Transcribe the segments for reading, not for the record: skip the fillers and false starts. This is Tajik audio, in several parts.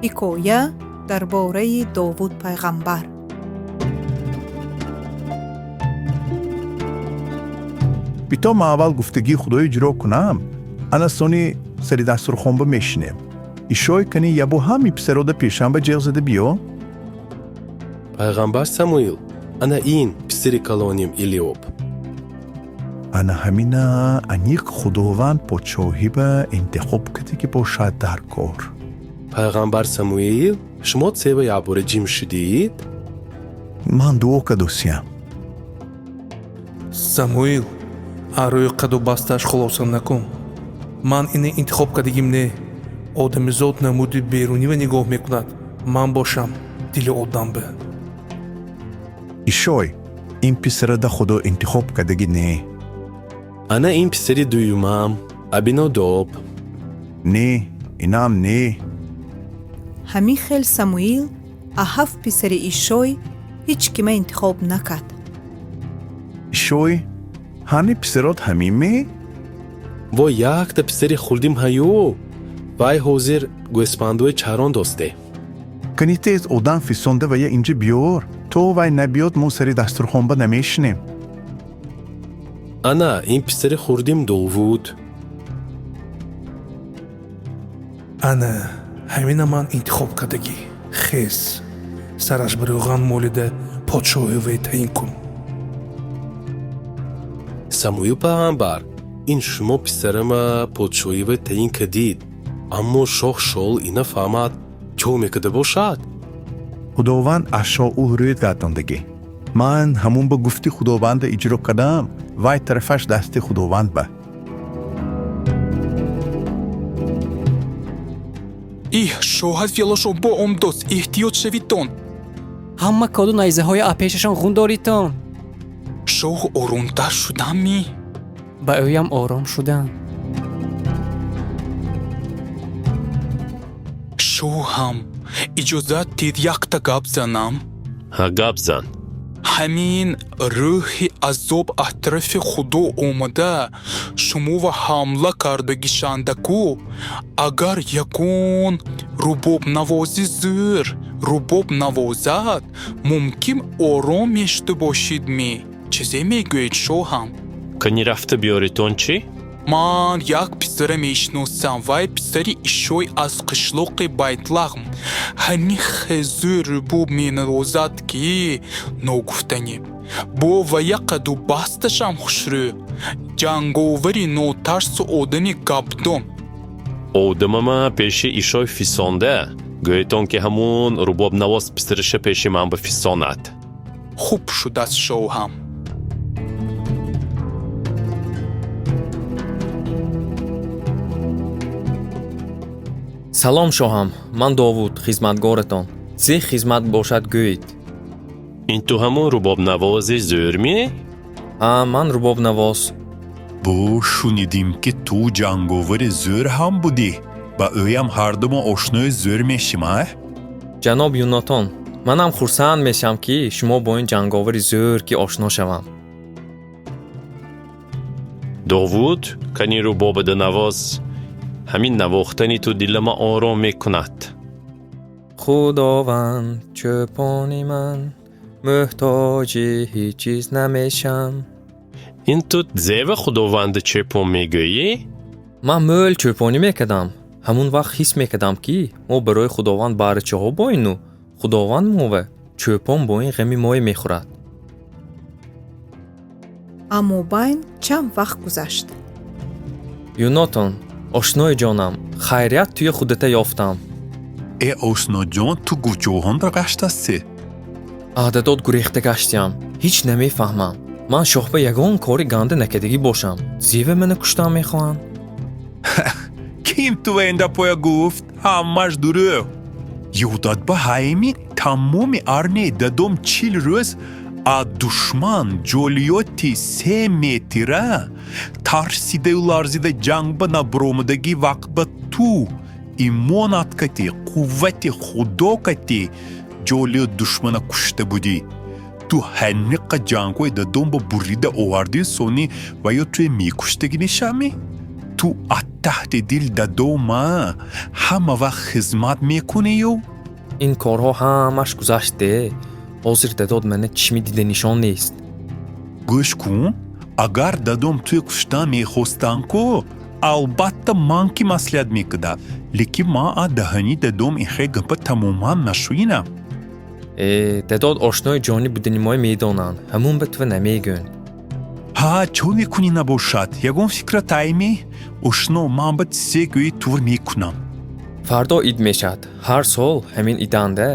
Ҳикоя дар бораи Довуд пайғамбар. Бито ман аввал гуфтагии худоё иҷро кунам, ана сони сари дастурхонба мешинем. Ишой, кани ябо ҳами писарода пешанба ҷеғ зада биё. Пайғамбар Самуил, ана ин писари калоним Илиоб. Ана ҳамина аниқ Худованд подшоҳиба интихоб карда ки бошад дар кор. Пайғамбар Самуил, шумо цева якбора ҷим шудиид? Ман дуо кадосиям. Самуил, арӯи қаду бастааш хулоса накун. Ман ина интихоб кардагим не. Одамизод намуди берунива нигоҳ мекунад, ман бошам дили одамба. Ишой, ин писарада Худо интихоб кардагӣ не. Ана ин писари дуюмам Абинодоб. Не, инам не. Ҳамин хел Самуил а ҳафт писари Ишой ҳеҷ кима интихоб накард. Ишой, ҳани писарот ҳамин ме? Во, якта писари хурдим ҳаю, вай ҳозир гӯспандуе чарон досте. Кани тез одам фисонда ва я инҷа биёр. То вай набиёд, мо сари дастурхонба намешинем. Ана ин писари хурдим Довуд. Ана ҳамина ман интихоб кардагӣ. Хез, сараш ба рӯған молида, подшоҳи вай таъин кун. Самуил пайғамбар, ин шумо писарама подшоҳива таъин кардид, аммо шоҳ Шоул ина фаҳмад, чо мекарда бошад? Худованд аз Шоул рӯй гардондагӣ. Ман ҳамун ба гуфти Худованда иҷро кардам, вай тарафаш дасти Худованд ба. Иҳ, шоҳат фиёлашон бо омдост, эҳтиёт шавитон. Ҳама коду найзаҳои апешашон хун доритон. Шоҳ оромтар шудамми? Ба ӯям ором шудам. Шоҳам, иҷозат дид якта гап занам? Ҳа, гап зан. Ҳамин рӯҳи азоб атрофи Худо омада шумова ҳамла карда гишандаку, агар ягон рубобнавози зӯр рубоб навозад, мумкин ором мешуда бошидмӣ? Чизе мегӯед, шоҳам? Кани рафта биёритон чӣ? Ман як писара мешиносам, вай писари Ишой аз қишлоқи Байтлахм. Ҳамин хезӯр рубоб менавозад, ки ногуфтанӣ. Бо вая қаду басташам хушрӯ, ҷанговари нотарсу одами гапдон. Одамама пеши Ишой фисонда, гӯетон ки ҳамун рубобнавоз писараша пеши ман бифисонад. Хуб шудааст, шоҳам. Салом, шоҳам, ман Довуд, хизматгоратон. Зе хизмат бошад, гӯед. Ин ту ҳамун рубобнавози зӯрмӣ? Ҳа, ман рубобнавоз. Бо шунидим, ки ту ҷанговари зӯр ҳам будӣ. Ба ӯям ҳардумо ошнои зӯр мешим, а? Ҷаноб Юнотон, манам хурсанд мешавам, ки шумо бо ин ҷанговари зӯр ки ошно шавам. Довуд, кани рубобада навоз. Ҳамин навохтани ту дилама ором мекунад. Худованд чӯпони ман, муҳтоҷи ҳеҷ чиз намешам. Ин ту зева Худованди чӯпон мегӯӣ? Ман мӯл чӯпонӣ мекардам. Ҳамун вақт ҳис мекардам, ки мо барои Худованд баҳрачаҳо боину Худованд мова чӯпон бо ин ғами мое мехӯрад. Аммо байн чанд вақт гузашт. Юнотон, ошнои ҷонам, хайрият туи худата ёфтам. Э, ошноҷон, ту куҷоҳонда гаштасӣ? Аъдадод гурехта гаштиям. Ҳеҷ намефаҳмам. Ман шоҳба ягон кори ганда накардагӣ бошам, зева мана куштан мехоҳанд? Ким ту энда поя гуфт? Ҳамаш дурӯғ. Ёдат ба ҳайми тамоми армияи дадом 40 рӯз а душман ҷолиёти 3 метра тарсидаю ларзида ҷангба набуромадагӣ вақт ба ту имонат кати, қуввати Худо кати ҷолиёт душмана кушта будӣ. Ту ҳаниқа ҷангҳои дадомба бурида овардию, сони ва ё туе мекуштагӣ нешами? Ту аз таҳти дил дадома ҳама вақт хизмат мекунию? Ин корҳо ҳамаш гузашт де. Ҳозир дадод мана чишми диданишон нест. Гӯш кун, агар дадом туй куштан мехостанд ку, албатта ман ки маслиҳат мекардам, лекин ман аз даҳани дадом ин хел гапа тамоман нашунидам. Э, дадод ошнои ҷонӣ будани моя медонанд, ҳамун ба тува намегӯянд. Ҳа, чо мекунӣ набошад? Ягон фикра тайме? Ошно, ман ба се гӯи тур мекунам. Фардо ид мешавад. Ҳар сол ҳамин иданда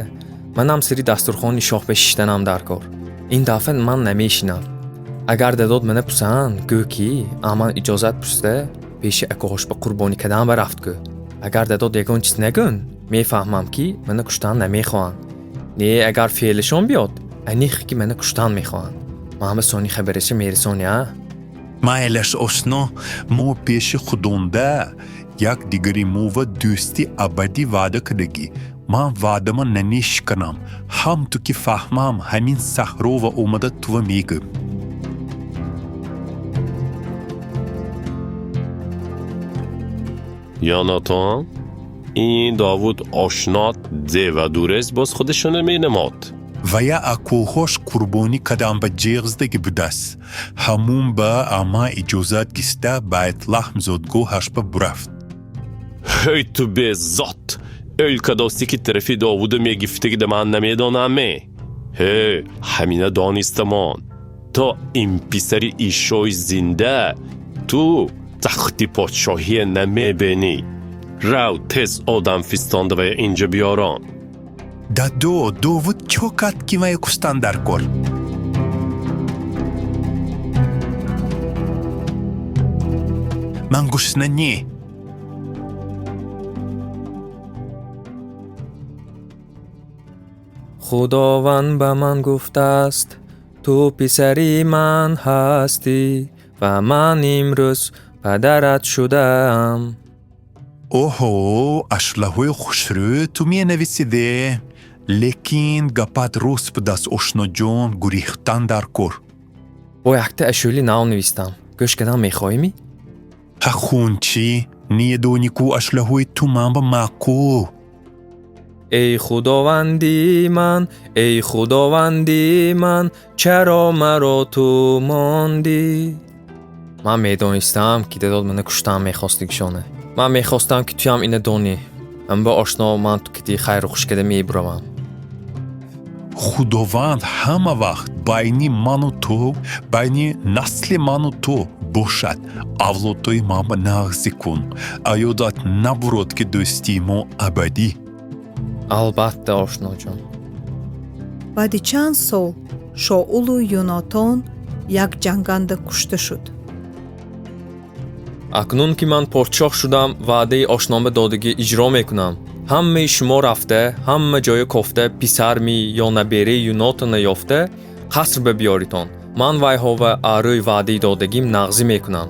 манам сари дастурхони шоҳ ба шиштанам дар кор. Ин дафъа ман намешинам. Агар дадод мана пурсанд, гӯ ки аман иҷозат пурсида пеши акоҳош ба қурбонӣ кардан барафт гӯ. Агар дадод ягон чиз нагӯн, мефаҳмам ки мана куштан намехоҳанд. Не, агар феълашон биёд, аниқ ки мана куштан мехоҳанд. Ман ба сони хабараша мерасонӣ, а? Майлаш, ошно, мо пеши худонда як дигари мова дӯсти абадӣ ваъда кардагӣ. Ман ваъдама намешиканам. Ҳам ту ки фаҳмам, ҳамин саҳрова омада тува мегӯм. Ёнатон, ин Довуд ошнот девадурест боз худашона менамод. Вая акоҳош қурбонӣ кадан ба ҷеғ зидаги будаст. Ҳамун ба ама иҷозат гиста Байтлаҳм зодгоҳаш ба бурафт. Ҳей ту безот! Ӯл кадости ки тарафи Довуда мегифтаги да ман намедонам-ме? Ҳе, ҳамина донистамон. То ин писари Ишои зинда, ту тахти подшоҳия намебинӣ. Рав тез одам фистонда вая инҷа биёрон. Дадо, Довуд чо кард ки вая куштан дар кор? Ман гушна не. Худованд ба ман гуфтааст: ту писари ман ҳастӣ ва ман имрӯз падарат шудаам. Оҳо, ашлаҳои хушрӯ ту менависиде. Лекин гапат рост будаст, ошноҷон, гурехтан дар кор. Бо якта ашӯли нав навистам. Гӯш кардан мехоҳӣ? Ҳа, хунчӣ, недонӣ ку ашлаҳои ту ман ба маъқул. Эй худованди ман, эй худованди ман, чаро маро ту мондӣ? Ман медонистам, ки дадод мана куштан мехостигишона. Ман мехостам, ки туям ина донӣ. Ам ба ошно ман ту кити хайру хуш карда мебуравам. Худованд ҳама вақт байни ману ту, байни насли ману ту бошад. Авлодҳои ман ба нағзӣ кун. Аёдат набурод, ки дӯстии мо абадӣ. Албатта, ошноҷон. Баъди чанд сол Шоулу Юнотон як ҷанганда кушта шуд. Акнун ки ман подшоҳ шудам, ваъдаи ошнома додагӣ иҷро мекунам. Ҳамаи шумо рафта, ҳама ҷоя кофта, писарми ё набераи Юнотана ёфта, қаср ба биёритон. Ман вайҳова арӯй ваъдаи додагим нағзӣ мекунам.